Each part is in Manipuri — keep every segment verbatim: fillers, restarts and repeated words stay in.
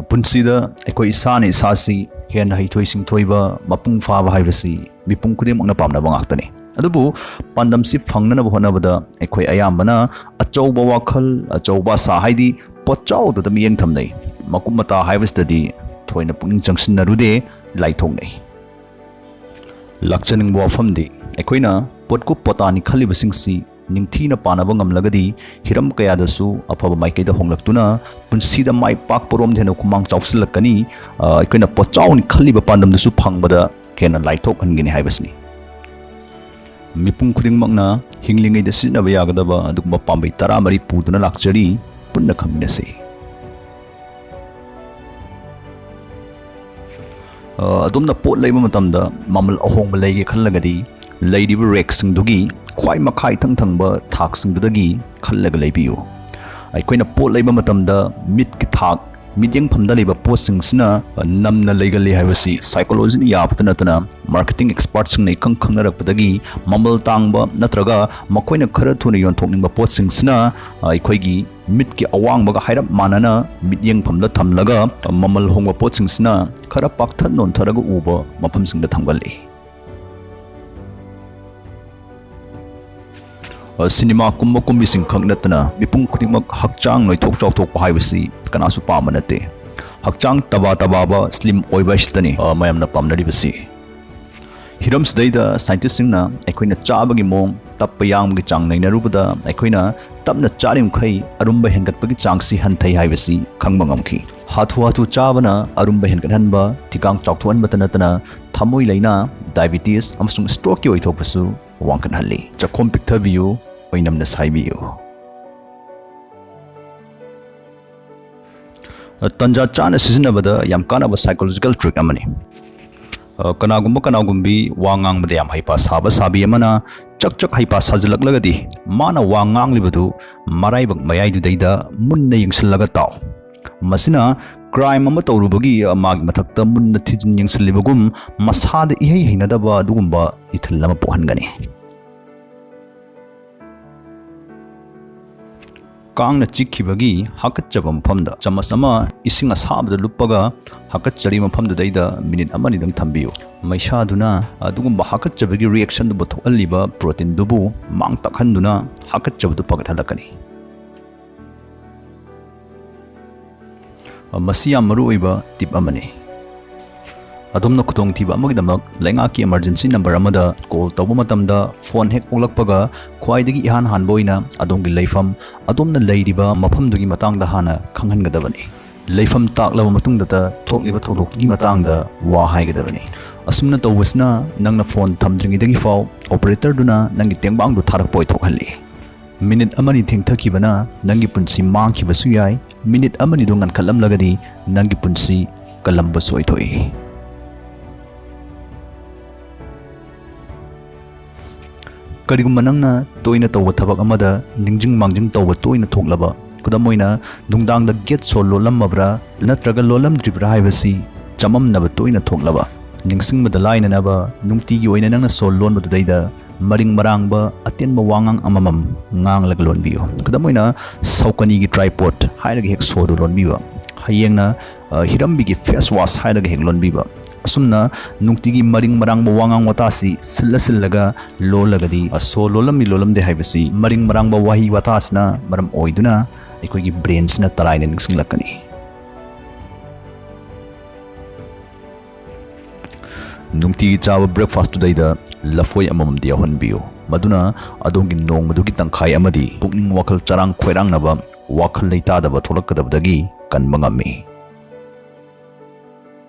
ꯄꯨꯟꯁꯤꯗ ꯑꯩꯈꯣꯏ ꯏꯁꯥꯅ ꯏꯁꯥꯁꯤ ꯍꯦꯟꯅ ꯍꯩꯊꯣꯏ ꯁꯤꯡꯊꯣꯏꯕ, ꯃꯄꯨꯡ ꯐꯥꯕ ꯍꯥꯏꯕꯁꯤ ꯃꯤꯄꯨꯝ ꯈꯨꯗꯤꯡꯃꯛꯅ ꯄꯥꯝꯅꯕ ꯉꯥꯛꯇꯅꯤ꯫ ꯑꯗꯨꯕꯨ ꯄꯥꯟꯗꯝꯁꯤ ꯐꯪꯅꯅꯕ ꯍꯣꯠꯅꯕꯗ ꯑꯩꯈꯣꯏ ꯑꯌꯥꯝꯕꯅ ꯑꯆꯧꯕ ꯋꯥꯈꯜ, ꯑꯆꯧꯕ ꯑꯁꯥ ꯍꯥꯏꯗꯤ ꯄꯣꯠꯆꯥꯎꯗꯨꯗ ꯃꯤꯠꯌꯦꯡ ꯊꯝꯅꯩ꯫ ꯃꯀꯨꯞ ꯃꯇꯥ ꯍꯥꯏꯕꯁꯤꯗꯗꯤ ꯊꯣꯏꯅ ꯄꯨꯛꯅꯤꯡ ꯆꯪꯁꯤꯟꯅꯔꯨꯗꯦ, ꯂꯥꯏꯊꯣꯛꯅꯩ꯫ ꯂꯥꯛꯆꯅꯤꯡꯕ ꯋꯥꯐꯝꯗꯤ, ꯑꯩꯈꯣꯏꯅ ꯄꯣꯠꯀꯨꯞ ꯄꯣꯇꯥꯅꯤ ꯈꯜꯂꯤꯕꯁꯤꯡꯁꯤ ꯅꯤꯡꯊꯤꯅ ꯄꯥꯟꯅꯕ ꯉꯝꯂꯒꯗꯤ, ꯍꯤꯔꯝ ꯀꯌꯥꯗꯁꯨ ꯑꯐꯕ ꯃꯥꯏꯀꯩꯗ ꯍꯣꯡꯂꯛꯇꯨꯅ ꯄꯨꯟꯁꯤꯗ ꯃꯥꯏ ꯄꯥꯛꯄꯔꯣꯝꯗ ꯍꯦꯟꯅ ꯈꯨꯃꯥꯡ ꯆꯥꯎꯁꯤꯜꯂꯛꯀꯅꯤ꯫ ꯑ, ꯑꯩꯈꯣꯏꯅ ꯄꯣꯠꯆꯥꯎꯅꯤ ꯈꯜꯂꯤꯕ ꯄꯥꯟꯗꯝꯗꯨꯁꯨ ꯐꯪꯕꯗ ꯍꯦꯟꯅ ꯂꯥꯏꯊꯣꯛꯍꯟꯒꯅꯤ ꯍꯥꯏꯕꯁꯤꯅꯤ꯫ ꯃꯤꯄꯨꯝ ꯈꯨꯗꯤꯡꯃꯛꯅ ꯍꯤꯡꯂꯤꯉꯩꯗ ꯁꯤꯖꯤꯟꯅꯕ ꯌꯥꯒꯗꯕ ꯑꯗꯨꯒꯨꯝꯕ ꯄꯥꯝꯕꯩ ꯇꯔꯥꯃꯔꯤ ꯄꯨꯗꯨꯅ ꯂꯥꯛꯆꯔꯤ꯫ ꯄꯨꯟꯅ ꯈꯪꯃꯤꯟꯅꯁꯤ꯫ ꯑ, ꯑꯗꯣꯝꯅ ꯄꯣꯠ ꯂꯩꯕ ꯃꯇꯝꯗ ꯃꯃꯜ ꯑꯍꯣꯡꯕ ꯂꯩꯒꯦ ꯈꯜꯂꯒꯗꯤ, ꯂꯩꯔꯤꯕ ꯔꯦꯛꯁꯤꯡꯗꯨꯒꯤ ꯈ꯭ꯋꯥꯏ ꯃꯈꯥ ꯏꯊꯪ ꯊꯪꯕ ꯊꯥꯛꯁꯤꯡꯗꯨꯗꯒꯤ ꯈꯜꯂꯒ ꯂꯩꯕꯤꯌꯨ꯫ ꯑꯩꯈꯣꯏꯅ ꯄꯣꯠ ꯂꯩꯕ ꯃꯇꯝꯗ ꯃꯤꯠꯀꯤ ꯊꯥꯛ, ꯃꯤꯠꯌꯦꯡꯐꯝꯗ ꯂꯩꯕ ꯄꯣꯠꯁꯤꯡꯁꯤꯅ ꯅꯝꯅ ꯂꯩꯒꯜꯂꯤ ꯍꯥꯏꯕꯁꯤ psychologyꯅ ꯌꯥꯕꯇ ꯅꯠꯇꯅ marketing expertꯁꯤꯡꯅ ꯏꯈꯪ ꯈꯪꯅꯔꯛꯄꯗꯒꯤ ꯃꯃꯜ ꯇꯥꯡꯕ ꯅꯠꯇ꯭ꯔꯒ ꯃꯈꯣꯏꯅ ꯈꯔ ꯊꯨꯅ ꯌꯣꯟꯊꯣꯛꯅꯤꯡꯕ ꯄꯣꯠꯁꯤꯡꯁꯤꯅ ꯑꯩꯈꯣꯏꯒꯤ ꯃꯤꯠꯀꯤ ꯑꯋꯥꯡꯕꯒ ꯍꯥꯏꯔꯞ ꯃꯥꯟꯅꯅ ꯃꯤꯠꯌꯦꯡꯐꯝꯗ ꯊꯝꯂꯒ ꯃꯃꯜ ꯍꯣꯡꯕ ꯄꯣꯠꯁꯤꯡꯁꯤꯅ ꯈꯔ ꯄꯥꯛꯊꯠ ꯅꯣꯟꯊꯔꯒ ꯎꯕ ꯃꯐꯝꯁꯤꯡꯗ ꯊꯝꯒꯜꯂꯤ꯫ ꯑ, ꯁꯤꯅꯦꯃꯥ ꯀꯨꯝꯕ ꯀꯨꯝꯕꯤꯁꯤꯡ ꯈꯛ ꯅꯠꯇꯅ ꯃꯤꯄꯨꯝ ꯈꯨꯗꯤꯡꯃꯛ ꯍꯛꯆꯥꯡ ꯅꯣꯏꯊꯣꯛ ꯆꯥꯎꯊꯣꯛꯄ ꯍꯥꯏꯕꯁꯤ ꯀꯅꯥꯁꯨ ꯄꯥꯝꯕ ꯅꯠꯇꯦ꯫ ꯍꯛꯆꯥꯡ ꯇꯕꯥ ꯇꯕꯥꯕ, slim ꯑꯣꯏꯕ ꯑꯁꯤꯗꯅꯤ, ꯑ, ꯃꯌꯥꯝꯅ ꯄꯥꯝꯅꯔꯤꯕꯁꯤ꯫ ꯍꯤꯔꯝꯁꯤꯗꯩꯗ scientistꯁꯤꯡꯅ ꯑꯩꯈꯣꯏꯅ ꯆꯥꯕꯒꯤ ꯃꯑꯣꯡ, ꯇꯞꯄ ꯌꯥꯡꯕꯒꯤ ꯆꯥꯡ ꯅꯩꯅꯔꯨꯕꯗ ꯑꯩꯈꯣꯏꯅ ꯇꯞꯅ ꯆꯥꯔꯤꯃꯈꯩ ꯑꯔꯨꯝꯕ ꯍꯦꯟꯒꯠꯄꯒꯤ ꯆꯥꯡꯁꯤ ꯍꯟꯊꯩ ꯍꯥꯏꯕꯁꯤ ꯈꯪꯕ ꯉꯝꯈꯤ꯫ ꯍꯥꯊꯨ ꯍꯥꯊꯨ ꯆꯥꯕꯅ ꯑꯔꯨꯝꯕ ꯍꯦꯟꯒꯠꯍꯟꯕ, ꯊꯤꯀꯥꯡ ꯆꯥꯎꯊꯣꯛꯍꯟꯕꯇ ꯅꯠꯇꯅ ꯊꯃꯣꯏ ꯂꯥꯏꯅꯥ, diabetes ꯑꯃꯁꯨꯡ strokeꯀꯤ ꯑꯣꯏꯊꯣꯛꯄꯁꯨ ꯋꯥꯡꯈꯠꯍꯜꯂꯤ꯫ ꯆꯥꯛꯈꯣꯝ ꯄꯤꯛꯊꯕꯤꯌꯨ, ꯑꯣꯏꯅꯝꯅ ꯁꯥꯏꯕꯤꯌꯨ꯫ ꯇꯟꯖꯥ ꯆꯥꯅ ꯁꯤꯖꯤꯟꯅꯕꯗ ꯌꯥꯝ ꯀꯥꯟꯅꯕ psychological trick ꯑꯃꯅꯤ꯫ ꯑ, ꯀꯅꯥꯒꯨꯝꯕ ꯀꯅꯥꯒꯨꯝꯕꯤ ꯋꯥ ꯉꯥꯡꯕꯗ ꯌꯥꯝ ꯍꯩꯄꯥ ꯁꯥꯕ ꯁꯥꯕꯤ ꯑꯃꯅ ꯆꯛ ꯆꯛ ꯍꯩꯄꯥ ꯁꯥꯖꯤꯜꯂꯛꯂꯒꯗꯤ, ꯃꯥꯅ ꯋꯥ ꯉꯥꯡꯂꯤꯕꯗꯨ ꯃꯔꯥꯏꯕꯛ ꯃꯌꯥꯏꯗꯨꯗꯩꯗ ꯃꯨꯟꯅ ꯌꯦꯡꯁꯤꯜꯂꯒ ꯇꯥꯎ꯫ ꯃꯁꯤꯅ crime ꯑꯃ ꯇꯧꯔꯨꯕꯒꯤ ꯃꯥꯒꯤ ꯃꯊꯛꯇ ꯃꯨꯟꯅ ꯊꯤꯖꯤꯟ ꯌꯦꯡꯁꯤꯜꯂꯤꯕꯒꯨꯝ ꯃꯁꯥꯗ ꯏꯍꯩ ꯍꯩꯅꯗꯕ ꯑꯗꯨꯒꯨꯝꯕ ꯏꯊꯤꯜ ꯑꯃ ꯄꯣꯛꯍꯟꯒꯅꯤ꯫ ꯀꯥꯡꯅ ꯆꯤꯛꯈꯤꯕꯒꯤ ꯍꯥꯀꯠꯆꯕ ꯃꯐꯝꯗ ꯆꯃꯁ ꯑꯃ ꯏꯁꯤꯡ ꯑꯁꯥꯕꯗ ꯂꯨꯞꯄꯒ ꯍꯥꯀꯠꯆꯔꯤ ꯃꯐꯝꯗꯨꯗꯩꯗ ꯃꯤꯅꯤꯠ ꯑꯃꯅꯤꯗꯪ ꯊꯝꯕꯤꯌꯨ꯫ ꯃꯩꯁꯥꯗꯨꯅ ꯑꯗꯨꯒꯨꯝꯕ ꯍꯥꯀꯠꯆꯕꯒꯤ ꯔꯤꯑꯦꯛꯁꯟꯗꯨꯕꯨ ꯊꯣꯛꯍꯜꯂꯤꯕ ꯄ꯭ꯔꯣꯇꯤꯟꯗꯨꯕꯨ ꯃꯥꯡ ꯇꯥꯛꯍꯟꯗꯨꯅ ꯍꯥꯀꯠꯆꯕꯗꯨ ꯐꯒꯠꯍꯜꯂꯛꯀꯅꯤ꯫ ꯃꯁꯤ ꯌꯥꯝ ꯃꯔꯨꯑꯣꯏꯕ ꯇꯤꯞ ꯑꯃꯅꯤ꯫ ꯑꯗꯣꯝꯅ ꯈꯨꯗꯣꯡꯊꯤꯕ ꯑꯃꯒꯤꯗꯃꯛ ꯂꯩꯉꯥꯛꯀꯤ ꯏꯃꯔꯖꯦꯟꯁꯤ ꯅꯝꯕꯔ ꯑꯃꯗ ꯀꯣꯜ ꯇꯧꯕ ꯃꯇꯝꯗ, ꯐꯣꯟ ꯍꯦꯛ ꯑꯣꯛꯂꯛꯄꯒ ꯈ꯭ꯋꯥꯏꯗꯒꯤ ꯏꯍꯥꯟ ꯍꯥꯟꯕ ꯑꯣꯏꯅ ꯑꯗꯣꯝꯒꯤ ꯂꯩꯐꯝ, ꯑꯗꯣꯝꯅ ꯂꯩꯔꯤꯕ ꯃꯐꯝꯗꯨꯒꯤ ꯃꯇꯥꯡꯗ ꯍꯥꯟꯅ ꯈꯪꯍꯟꯒꯗꯕꯅꯤ꯫ ꯂꯩꯐꯝ ꯇꯥꯛꯂꯕ ꯃꯇꯨꯡꯗꯇ ꯊꯣꯛꯂꯤꯕ ꯊꯧꯗꯣꯛꯇꯨꯒꯤ ꯃꯇꯥꯡꯗ ꯋꯥ ꯍꯥꯏꯒꯗꯕꯅꯤ꯫ ꯑꯁꯨꯝꯅ ꯇꯧꯕꯁꯤꯅ ꯅꯪꯅ ꯐꯣꯟ ꯊꯝꯗ꯭ꯔꯤꯉꯩꯗꯒꯤ ꯐꯥꯎ ꯑꯣꯄꯔꯦꯇꯔꯗꯨꯅ ꯅꯪꯒꯤ ꯇꯦꯡꯕꯥꯡꯗꯨ ꯊꯥꯔꯛꯄ ꯑꯣꯏꯊꯣꯛꯍꯜꯂꯤ꯫ ꯃꯤꯅꯤꯠ ꯑꯃꯅꯤ ꯊꯦꯡꯊꯈꯤꯕꯅ ꯅꯪꯒꯤ ꯄꯨꯟꯁꯤ ꯃꯥꯡꯈꯤꯕꯁꯨ ꯌꯥꯏ, ꯃꯤꯅꯤꯠ ꯑꯃꯅꯤꯗꯨ ꯉꯟꯈꯠꯂꯝꯂꯒꯗꯤ ꯅꯪꯒꯤ ꯄꯨꯟꯁꯤ ꯀꯜꯂꯝꯕꯁꯨ ꯑꯣꯏꯊꯣꯛꯏ꯫ ꯀꯔꯤꯒꯨꯝꯕ ꯅꯪꯅ ꯇꯣꯏꯅ ꯇꯧꯕ ꯊꯕꯛ ꯑꯃꯗ ꯅꯤꯡꯖꯤꯡ ꯃꯥꯡꯖꯤꯡ ꯇꯧꯕ ꯇꯣꯏꯅ ꯊꯣꯛꯂꯕ, ꯈꯨꯗꯝ ꯑꯣꯏꯅ, ꯅꯨꯡꯗꯥꯡꯗ ꯒꯦꯠ ꯁꯣ ꯂꯣꯜꯂꯝꯃꯕ꯭ꯔꯥ ꯅꯠꯇ꯭ꯔꯒ ꯂꯣꯜꯂꯝꯗ꯭ꯔꯤꯕ꯭ꯔꯥ ꯍꯥꯏꯕꯁꯤ ꯆꯃꯝꯅꯕ ꯇꯣꯏꯅ ꯊꯣꯛꯂꯕ, ꯅꯤꯡꯁꯤꯡꯕꯗ ꯂꯥꯏꯅꯅꯕ ꯅꯨꯡꯇꯤꯒꯤ ꯑꯣꯏꯅ ꯅꯪꯅ ꯁꯣ ꯂꯣꯟꯕꯗꯨꯗꯩꯗ ꯃꯔꯤꯡ ꯃꯔꯥꯡꯕ ꯑꯇꯦꯟꯕ ꯋꯥꯉꯥꯡ ꯑꯃꯃꯝ ꯉꯥꯡꯂꯒ ꯂꯣꯟꯕꯤꯌꯨ꯫ ꯈꯨꯗꯝ ꯑꯣꯏꯅ, ꯁꯧꯀꯅꯤꯒꯤ ꯇ꯭ꯔꯥꯏꯄꯣꯠ ꯍꯥꯏꯔꯒ ꯍꯦꯛ ꯁꯣꯗꯨ ꯂꯣꯟꯕꯤꯕ꯫ ꯍꯌꯦꯡꯅ, ꯑ, ꯍꯤꯔꯝꯕꯤꯒꯤ ꯐꯦꯁ ꯋꯥꯁ ꯍꯥꯏꯔꯒ ꯍꯦꯛ ꯂꯣꯟꯕꯤꯕ꯫ ꯑꯁꯨꯝꯅ ꯅꯨꯡꯇꯤꯒꯤ ꯃꯔꯤꯡ ꯃꯔꯥꯡꯕ ꯋꯥꯉꯥꯡ ꯋꯥꯇꯥꯁꯤ ꯁꯤꯜꯂ ꯁꯤꯜꯂꯒ ꯂꯣꯜꯂꯒꯗꯤ, ꯑ, ꯁꯣ ꯂꯣꯜꯂꯝꯃꯤ ꯂꯣꯜꯂꯝꯗꯦ ꯍꯥꯏꯕꯁꯤ ꯃꯔꯤꯡ ꯃꯔꯥꯡꯕ ꯋꯥꯍꯩ ꯋꯥꯇꯥꯁꯤꯅ ꯃꯔꯝ ꯑꯣꯏꯗꯨꯅ ꯑꯩꯈꯣꯏꯒꯤ ꯕ꯭ꯔꯦꯟꯁꯤꯅ ꯇꯔꯥꯏꯅ ꯅꯤꯡꯁꯤꯡꯂꯛꯀꯅꯤ꯫ ꯅꯨꯡꯇꯤꯒꯤ ꯆꯥꯕ ꯕ꯭ꯔꯦꯛꯐꯥꯁꯇꯨꯗꯩꯗ ꯂꯐꯣꯏ ꯑꯃꯃꯝꯗꯤ ꯌꯥꯎꯍꯟꯕꯤꯌꯨ꯫ ꯃꯗꯨꯅ ꯑꯗꯣꯝꯒꯤ ꯅꯣꯡꯃꯗꯨꯒꯤ ꯇꯪꯈꯥꯏ ꯑꯃꯗꯤ ꯄꯨꯛꯅꯤꯡ ꯋꯥꯈꯜ ꯆꯔꯥꯡ ꯈꯣꯏꯔꯥꯡꯅꯕ, ꯋꯥꯈꯜ ꯂꯩꯇꯥꯗꯕ ꯊꯣꯛꯂꯛꯀꯗꯕꯗꯒꯤ ꯀꯟꯕ ꯉꯝꯃꯤ꯫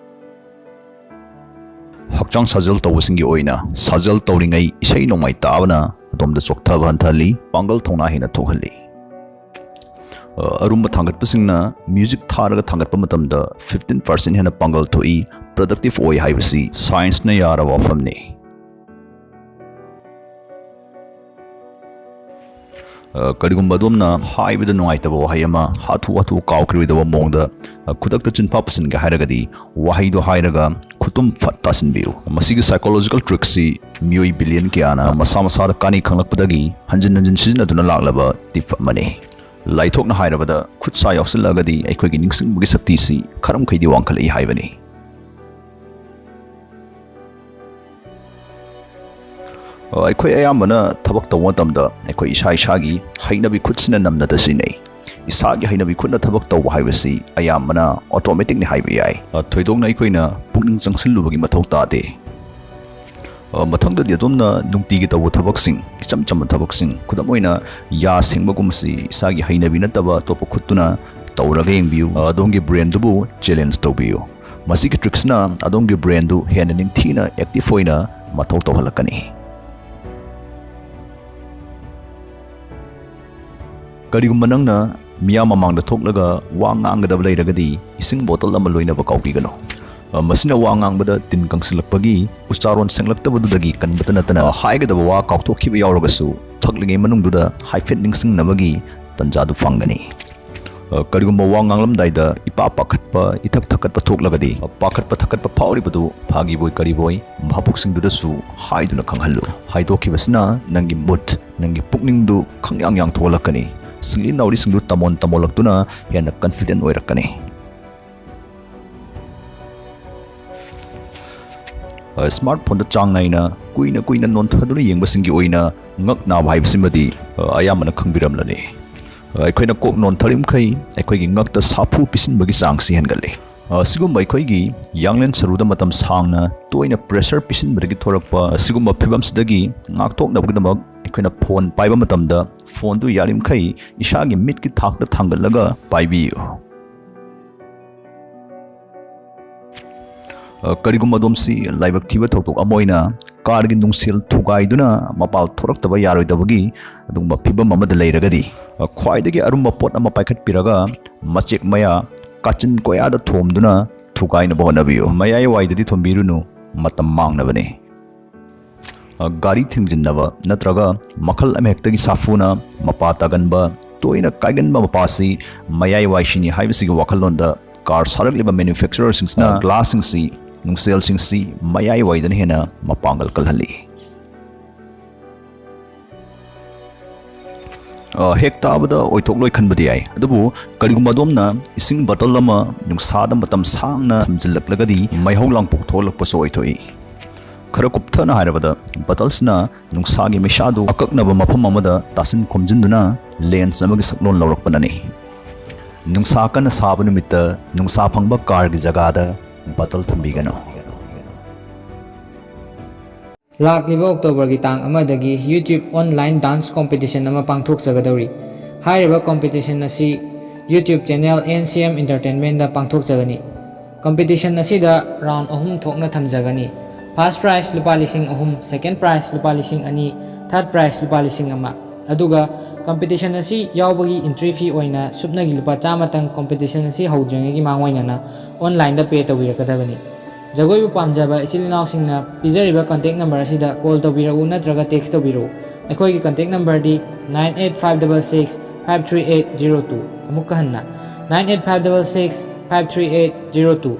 ꯍꯛꯆꯥꯡ ꯁꯥꯖꯦꯜ ꯇꯧꯕꯁꯤꯡꯒꯤ ꯑꯣꯏꯅ, ꯁꯥꯖꯦꯜ ꯇꯧꯔꯤꯉꯩ ꯏꯁꯩ ꯅꯣꯡꯃꯥꯏ ꯇꯥꯕꯅ ꯑꯗꯣꯝꯗ ꯆꯣꯛꯊꯕ ꯍꯟꯊꯍꯜꯂꯤ, ꯄꯥꯡꯒꯜ ꯊꯧꯅꯥ ꯍꯦꯟꯅ ꯊꯣꯛꯍꯜꯂꯤ꯫ ꯑ, ꯑꯔꯨꯝꯕ ꯊꯥꯡꯒꯠꯄꯁꯤꯡꯅ ꯃ꯭ꯌꯨꯖꯤꯛ ꯊꯥꯔꯒ ꯊꯥꯡꯒꯠꯄ ꯃꯇꯝꯗ fifteen percent ꯍꯦꯟꯅ ꯄꯥꯡꯒꯜ ꯊꯣꯛꯏ, ꯄ꯭ꯔꯗꯛꯇꯤꯚ ꯑꯣꯏ ꯍꯥꯏꯕꯁꯤ ꯁꯥꯏꯟꯁꯅ ꯌꯥꯔꯕ ꯋꯥꯐꯝꯅꯤ꯫ ꯑ, ꯀꯔꯤꯒꯨꯝꯕ ꯑꯗꯣꯝꯅ ꯍꯥꯏꯕꯗ ꯅꯨꯡꯉꯥꯏꯇꯕ ꯋꯥꯍꯩ ꯑꯃ ꯍꯥꯊꯨ ꯍꯥꯊꯨ ꯀꯥꯎꯈꯤꯔꯣꯏꯗꯕ ꯃꯑꯣꯡꯗ, ꯑ, ꯈꯨꯗꯛꯇ ꯆꯤꯟꯐꯥ ꯄꯨꯁꯤꯟꯒꯦ ꯍꯥꯏꯔꯒꯗꯤ, ꯋꯥꯍꯩꯗꯣ ꯍꯥꯏꯔꯒ ꯈꯨꯇꯨꯝ ꯐꯠ ꯇꯥꯁꯤꯟꯕꯤꯌꯨ꯫ ꯃꯁꯤꯒꯤ psychological trickꯁꯤ ꯃꯤꯑꯣꯏ ꯕꯤꯂꯤꯌꯟ ꯀꯌꯥꯅ ꯃꯁꯥ ꯃꯁꯥꯗ ꯀꯥꯟꯅꯩ ꯈꯪꯂꯛꯄꯗꯒꯤ ꯍꯟꯖꯤꯟ ꯍꯟꯖꯤꯟ ꯁꯤꯖꯤꯟꯅꯗꯨꯅ ꯂꯥꯛꯂꯕ ꯇꯤꯞ ꯑꯃꯅꯤ꯫ ꯂꯥꯏꯊꯣꯛꯅ ꯍꯥꯏꯔꯕꯗ, ꯈꯨꯠ ꯁꯥ ꯌꯥꯎꯁꯤꯜꯂꯛꯑꯒꯗꯤ ꯑꯩꯈꯣꯏꯒꯤ ꯅꯤꯡꯁꯤꯡꯕꯒꯤ ꯁꯛꯇꯤꯁꯤ ꯈꯔ ꯃꯈꯩꯗꯤ ꯋꯥꯡꯈꯠꯂꯛꯏ ꯍꯥꯏꯕꯅꯤ꯫ ꯑ, ꯑꯩꯈꯣꯏ ꯑꯌꯥꯝꯕꯅ ꯊꯕꯛ ꯇꯧꯕ ꯃꯇꯝꯗ ꯑꯩꯈꯣꯏ ꯏꯁꯥ ꯏꯁꯥꯒꯤ ꯍꯩꯅꯕꯤ ꯈꯨꯠꯁꯤꯅ ꯅꯝꯅꯗ ꯁꯤꯖꯤꯟꯅꯩ꯫ ꯏꯁꯥꯒꯤ ꯍꯩꯅꯕꯤ ꯈꯨꯠꯅ ꯊꯕꯛ ꯇꯧꯕ ꯍꯥꯏꯕꯁꯤ ꯑꯌꯥꯝꯕꯅ automaticꯅꯤ ꯍꯥꯏꯕ ꯌꯥꯏ꯫ ꯑ, ꯊꯣꯏꯗꯣꯛꯅ ꯑꯩꯈꯣꯏꯅ ꯄꯨꯛꯅꯤꯡ ꯆꯪꯁꯤꯜꯂꯨꯕꯒꯤ ꯃꯊꯧ ꯇꯥꯗꯦ꯫ ꯑ, ꯃꯊꯪꯗꯗꯤ ꯑꯗꯣꯝꯅ ꯅꯨꯡꯇꯤꯒꯤ ꯇꯧꯕ ꯊꯕꯛꯁꯤꯡ, ꯏꯆꯝ ꯆꯝꯕ ꯊꯕꯛꯁꯤꯡ, ꯈꯨꯗꯝ ꯑꯣꯏꯅ ꯌꯥ ꯁꯦꯡꯕꯒꯨꯝꯕꯁꯤ ꯏꯁꯥꯒꯤ ꯍꯩꯅꯕꯤ ꯅꯠꯇꯕ ꯑꯇꯣꯞꯄ ꯈꯨꯠꯇꯨꯅ ꯇꯧꯔꯒ ꯌꯦꯡꯕꯤꯌꯨ꯫ ꯑ, ꯑꯗꯣꯝꯒꯤ brainꯗꯨꯕꯨ challenge ꯇꯧꯕꯤꯌꯨ꯫ ꯃꯁꯤꯒꯤ tricksꯅ ꯑꯗꯣꯝꯒꯤ brainꯗꯨ ꯍꯦꯟꯅ ꯅꯤꯡꯊꯤꯅ active ꯑꯣꯏꯅ ꯃꯊꯧ ꯇꯧꯍꯜꯂꯛꯀꯅꯤ꯫ ꯀꯔꯤꯒꯨꯝꯕ ꯅꯪꯅ ꯃꯤꯌꯥꯝ ꯃꯃꯥꯡꯗ ꯊꯣꯛꯂꯒ ꯋꯥ ꯉꯥꯡꯒꯗꯕ ꯂꯩꯔꯒꯗꯤ, ꯏꯁꯤꯡ bottle ꯑꯃ ꯂꯣꯏꯅꯕ ꯀꯥꯎꯕꯤꯒꯅꯨ꯫ ꯑ, ꯃꯁꯤꯅ ꯋꯥ ꯉꯥꯡꯕꯗ ꯇꯤꯟ ꯀꯪꯁꯤꯜꯂꯛꯄꯒꯤ, ꯎꯆꯥꯔꯣꯟ ꯁꯦꯡꯂꯛꯇꯕꯗꯨꯗꯒꯤ ꯀꯟꯕꯇ ꯅꯠꯇꯅ, ꯑ, ꯍꯥꯏꯒꯗꯕ ꯋꯥ ꯀꯥꯎꯊꯣꯛꯈꯤꯕ ꯌꯥꯎꯔꯒꯁꯨ, ꯊꯛꯂꯤꯉꯩ ꯃꯅꯨꯡꯗꯨꯗ ꯍꯥꯏꯐꯦꯠ ꯅꯤꯡꯁꯤꯡꯅꯕꯒꯤ ꯇꯟꯖꯥꯗꯨ ꯐꯪꯒꯅꯤ꯫ ꯑ, ꯀꯔꯤꯒꯨꯝꯕ ꯋꯥ ꯉꯥꯡꯂꯝꯗꯥꯏꯗ ꯏꯄꯥ ꯄꯥꯈꯠꯄ, ꯏꯊꯛ ꯊꯛꯀꯠꯄ ꯊꯣꯛꯂꯒꯗꯤ, ꯑ, ꯄꯥꯈꯠꯄ ꯊꯛꯀꯠꯄ ꯐꯥꯎꯔꯤꯕꯗꯨ ꯐꯥꯒꯤꯕꯣꯏ ꯀꯔꯤꯕꯣꯏ ꯚꯥꯕꯨꯛꯁꯤꯡꯗꯨꯗꯁꯨ ꯍꯥꯏꯗꯨꯅ ꯈꯪꯍꯜꯂꯨ꯫ ꯍꯥꯏꯗꯣꯛꯈꯤꯕꯁꯤꯅ ꯅꯪꯒꯤ mood, ꯅꯪꯒꯤ ꯄꯨꯛꯅꯤꯡꯗꯨ ꯈꯪꯌꯥꯡ ꯌꯥꯡꯊꯣꯛꯍꯜꯂꯛꯀꯅꯤ꯫ ꯁꯤꯡꯂꯤ ꯅꯥꯎꯔꯤꯁꯤꯡꯗꯨ ꯇꯝꯃꯣꯟ ꯇꯝꯃꯣꯜꯂꯛꯇꯨꯅ ꯍꯦꯟꯅ confident ꯑꯣꯏꯔꯛꯀꯅꯤ꯫ ꯑ, smartphoneꯗ ꯆꯥꯡ ꯅꯥꯏꯅ ꯀꯨꯏꯅ ꯀꯨꯏꯅ ꯅꯣꯟꯊꯗꯨꯅ ꯌꯦꯡꯕꯁꯤꯡꯒꯤ ꯑꯣꯏꯅ ꯉꯛ ꯅꯥꯕ ꯍꯥꯏꯕꯁꯤꯃꯗꯤ, ꯑ, ꯑꯌꯥꯝꯕꯅ ꯈꯪꯕꯤꯔꯝꯂꯅꯤ꯫ ꯑ, ꯑꯩꯈꯣꯏꯅ ꯀꯣꯛ ꯅꯣꯟꯊꯔꯤꯃꯈꯩ ꯑꯩꯈꯣꯏꯒꯤ ꯉꯛꯇ ꯁꯥꯐꯨ ꯄꯤꯁꯤꯟꯕꯒꯤ ꯆꯥꯡꯁꯤ ꯍꯦꯟꯒꯠꯂꯤ꯫ ꯑ, ꯁꯤꯒꯨꯝꯕ ꯑꯩꯈꯣꯏꯒꯤ ꯌꯥꯡꯂꯦꯟ ꯁꯔꯨꯗ ꯃꯇꯝ ꯁꯥꯡꯅ ꯇꯣꯏꯅ pressure ꯄꯤꯁꯤꯟꯕꯗꯒꯤ ꯊꯣꯔꯛꯄ ꯑꯁꯤꯒꯨꯝꯕ ꯐꯤꯕꯝꯁꯤꯗꯒꯤ ꯉꯥꯛꯊꯣꯛꯅꯕꯒꯤꯗꯃꯛ ꯑꯩꯈꯣꯏꯅ phone ꯄꯥꯏꯕ ꯃꯇꯝꯗ phoneꯗꯨ ꯌꯥꯔꯤꯃꯈꯩ ꯏꯁꯥꯒꯤ ꯃꯤꯠꯀꯤ ꯊꯥꯛꯇ ꯊꯥꯡꯒꯠꯂꯒ ꯄꯥꯏꯕꯤꯌꯨ꯫ ꯑ, ꯀꯔꯤꯒꯨꯝꯕ ꯑꯗꯣꯝꯁꯤ ꯂꯥꯏꯕꯛ ꯊꯤꯕ ꯊꯧꯗꯣꯛ ꯑꯃ ꯑꯣꯏꯅ carꯒꯤ ꯅꯨꯡꯁꯦꯜ ꯊꯨꯒꯥꯏꯗꯨꯅ ꯃꯄꯥꯜ ꯊꯣꯔꯛꯇꯕ ꯌꯥꯔꯣꯏꯗꯕꯒꯤ ꯑꯗꯨꯒꯨꯝꯕ ꯐꯤꯕꯝ ꯑꯃꯗ ꯂꯩꯔꯒꯗꯤ, ꯑ, ꯈ꯭ꯋꯥꯏꯗꯒꯤ ꯑꯔꯨꯝꯕ ꯄꯣꯠ ꯑꯃ ꯄꯥꯏꯈꯠꯄꯤꯔꯒ ꯃꯆꯦꯛ ꯃꯌꯥ ꯀꯥꯆꯤꯟ ꯀꯣꯌꯥꯗ ꯊꯣꯝꯗꯨꯅ ꯊꯨꯒꯥꯏꯅꯕ ꯍꯣꯠꯅꯕꯤꯌꯨ꯫ ꯃꯌꯥꯏ ꯋꯥꯏꯗꯗꯤ ꯊꯣꯝꯕꯤꯔꯨꯅꯨ, ꯃꯇꯝ ꯃꯥꯡꯅꯕꯅꯤ꯫ ꯑ, ꯒꯥꯔꯤ ꯊꯤꯡꯖꯤꯟꯅꯕ ꯅꯠꯇ꯭ꯔꯒ ꯃꯈꯜ ꯑꯃꯍꯦꯛꯇꯒꯤ ꯁꯥꯐꯨꯅ ꯃꯄꯥ ꯇꯥꯒꯟꯕ, ꯇꯣꯏꯅ ꯀꯥꯏꯒꯟꯕ ꯃꯄꯥꯁꯤ ꯃꯌꯥꯏ ꯋꯥꯏꯁꯤꯅꯤ ꯍꯥꯏꯕꯁꯤꯒꯤ ꯋꯥꯈꯜꯂꯣꯟꯗ car ꯁꯥꯔꯛꯂꯤꯕ manufacturerꯁꯤꯡꯁꯤꯅ, ꯑ, glassꯁꯤꯡꯁꯤ, ꯅꯨꯡꯁꯦꯜꯁꯤꯡꯁꯤ ꯃꯌꯥꯏ ꯋꯥꯏꯗꯅ ꯍꯦꯟꯅ ꯃꯄꯥꯡꯒꯜ ꯀꯜꯍꯜꯂꯤ꯫ ꯑ, ꯍꯦꯛ ꯇꯥꯕꯗ ꯑꯣꯏꯊꯣꯛꯂꯣꯏ ꯈꯟꯕꯗꯤ ꯌꯥꯏ, ꯑꯗꯨꯕꯨ ꯀꯔꯤꯒꯨꯝꯕ ꯑꯗꯣꯝꯅ ꯏꯁꯤꯡ ꯕꯣꯇꯜ ꯑꯃ ꯅꯨꯡꯁꯥꯗ ꯃꯇꯝ ꯁꯥꯡꯅ ꯊꯝꯖꯤꯜꯂꯛꯂꯒꯗꯤ ꯃꯩꯍꯧ ꯂꯥꯡꯄꯣꯛ ꯊꯣꯛꯍꯜꯂꯛꯄꯁꯨ ꯑꯣꯏꯊꯣꯛꯏ꯫ ꯈꯔ ꯀꯨꯞꯊꯅ ꯍꯥꯏꯔꯕꯗ, ꯕꯣꯇꯜꯁꯤꯅ ꯅꯨꯡꯁꯥꯒꯤ ꯃꯩꯁꯥꯗꯨ ꯑꯀꯛꯅꯕ ꯃꯐꯝ ꯑꯃꯗ ꯇꯥꯁꯤꯟ ꯈꯣꯝꯖꯤꯟꯗꯨꯅ ꯂꯦꯟꯁ ꯑꯃꯒꯤ ꯁꯛꯂꯣꯟ ꯂꯧꯔꯛꯄꯅꯅꯤ꯫ ꯅꯨꯡꯁꯥ ꯀꯟꯅ ꯁꯥꯕ ꯅꯨꯃꯤꯠꯇ ꯅꯨꯡꯁꯥ ꯐꯪꯕ ꯀꯥꯔꯒꯤ ꯖꯒꯥꯗ ꯕꯣꯇꯜ ꯊꯝꯕꯤꯒꯅꯨ꯫ ꯂꯥꯛꯂꯤꯕ ꯑꯣꯛꯇꯣꯕꯔꯒꯤ ꯇꯥꯡ ꯑꯃꯗꯒꯤ YouTube online dance competition ꯑꯃ ꯄꯥꯡꯊꯣꯛꯆꯒꯗꯧꯔꯤ꯫ ꯍꯥꯏꯔꯤꯕ competition ꯑꯁꯤ YouTube channel N C M Entertainment ꯗ ꯄꯥꯡꯊꯣꯛꯆꯒꯅꯤ꯫ Competition ꯑꯁꯤꯗ round ꯑꯍꯨꯝ ꯊꯣꯛꯅ ꯊꯝꯖꯒꯅꯤ꯫ First prize ꯂꯨꯄꯥ ꯂꯤꯁꯤꯡ ꯑꯍꯨꯝ, second prize ꯂꯨꯄꯥ ꯂꯤꯁꯤꯡ ꯑꯅꯤ, third prize ꯂꯨꯄꯥ ꯂꯤꯁꯤꯡ ꯑꯃ꯫ ꯑꯗꯨꯒ competition ꯑꯁꯤ ꯌꯥꯎꯕꯒꯤ entry fee ꯑꯣꯏꯅ ꯁꯨꯞꯅꯒꯤ ꯂꯨꯄꯥ ꯆꯥꯝꯃꯇꯪ competition ꯑꯁꯤ ꯍꯧꯗ꯭ꯔꯤꯉꯩꯒꯤ ꯃꯥꯡꯑꯣꯏꯅꯅ online ꯗ pay ꯇꯧꯕꯤꯔꯛꯀꯗꯕꯅꯤ꯫ ꯖꯒꯣꯏꯕꯨ ꯄꯥꯝꯖꯕ ꯏꯆꯤꯜ ꯏꯅꯥꯎꯁꯤꯡꯅ ꯄꯤꯖꯔꯤꯕ contact number ꯑꯁꯤꯗ call ꯇꯧꯕꯤꯔꯛꯎ ꯅꯠꯇ꯭ꯔꯒ text ꯇꯧꯕꯤꯔꯛꯎ꯫ ꯑꯩꯈꯣꯏꯒꯤ contact number ꯗꯤ nine eight five double six five three eight zero two꯫ ꯑꯃꯨꯛꯀ ꯍꯟꯅ, nine eight five double six five three eight zero two꯫